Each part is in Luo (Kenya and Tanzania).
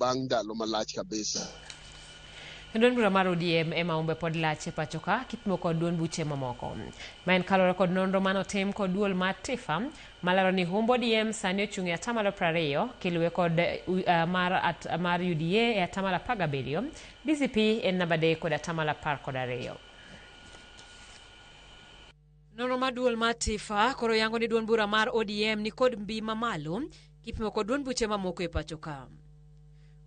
Bang' ndalo malach kabisa. Duond bura mar ODM ema umbe pod lach e pacho ka kipimo kod duond buche mamoko. Ma en kaluwore kod nonro manotim kod duol mar TIFA malero ni humb ODM sani ochung' e atamalo 20 kiluwe kod mar UDA e atamalo 17, DCP en namba 3 kod atamalo 12. Nonro mar duol mar TIFA koro yango ni duond bura mar ODM ni kod mbi mamalo kipimo kod duond buche mamoko e pacho ka.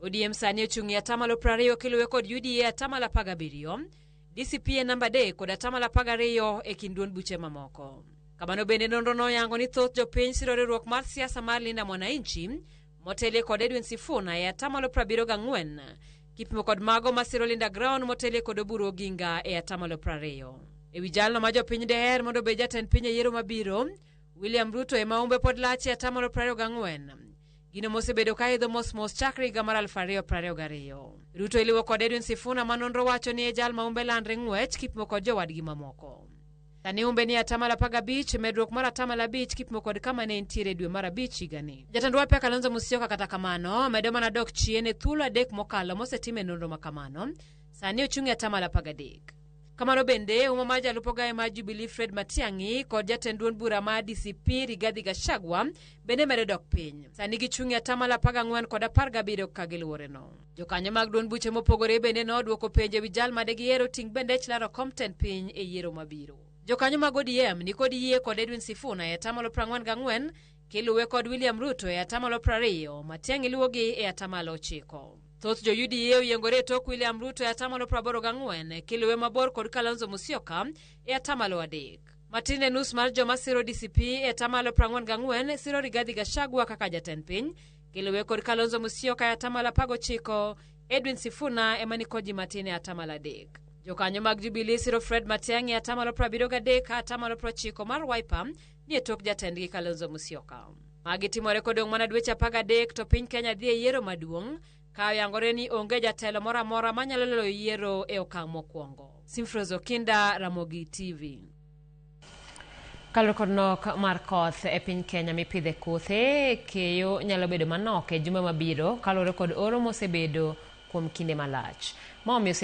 ODM sani ochung' e atamalo 20 kiluwe kod UDA atamalo 17, DCP e namba 3 kod atamalo 12 e kind duond buche mamoko. Kamano bende nonro noyango ni thoth jopiny siro riwruok mar siasa mar Linda Mwananchi motelie kod Edwin Sifuna e atamalo 74 kipimo kod mago masiro Linda Ground motelie kod Oburu Oginga e atamalo 20. E wi jalno ma jopiny deher mondo obed jatend piny e yiero mabiro, William Ruto ema umbe pod lach e atamalo 24. Gino mosebedo ka idho mos mos chakre higa mar 2022. Ruto iliwo kod Edwin Sifuna ma nonro wacho ni e jal ma umbe landre ng'wech kipimo kod jowadgi mamoko. Sani umbe ni atamalo 15, medruok mar atamalo 5 kipimo kod kama ne entiere dwe mar 5 higani. Jatend Wiper Kalonzo Musyoka kata kamano medo mana dok chien e thuolo 3 mokalo mosetim e nonro ma kamano. Sani ochung' e atamalo 13. Kamano bende umma mar jalup ogaye mar Jubilee Fred Matiang'i kod jatend duond bura mar DCP Rigathi Gachagua bende medo dok piny. Sani gichung' e atamalo 14 kod 17 ka giluworeno. Jokanyo mag duond buche mopogore bende nodwoko penjo ewi jal made gihero ting' bendech laro kom tend piny e yiero mabiro. Jokanyo mag ODM ni kod yie kod Edwin Sifuna e atamalo 44 kiluwe kod William Ruto e atamalo 20, Matiang'i luwogi e atamalo 9. Thoth jo UDA oyiengore e tok William Ruto e atamalo 84 kiluwe mabor kod Kalonzo Musyoka e atamalo 3. Matin e nus mar joma siro DCP e atamalo 44 siro Rigathi Gachagua kaka jatend piny, kiluwe kod Kalonzo Musyoka e atamalo 19, Edwin Sifuna ema ni kod ji matin e atamalo 3. Jokanyo mag Jubilee siro Fred Matiang'i e atamalo 73 ka atamalo 90 mar Wiper ni e tok jatendgi Kalonzo Musyoka. Magi timore kodong' mana dweche 13 to piny Kenya dhi e yiero maduong' ka oyangore ni onge jatelo moro amora manyalo loyo yiero e okang' mokwongo. Simfrozo Kinda, Ramogi TV. Kaluwore kod nok mar koth e piny Kenya mipidhe kothe, keyo nyalo bedo manok e jumbe mabiro kaluwore kod oro mosebedo kuom kinde malach. Ma omiyo sirkal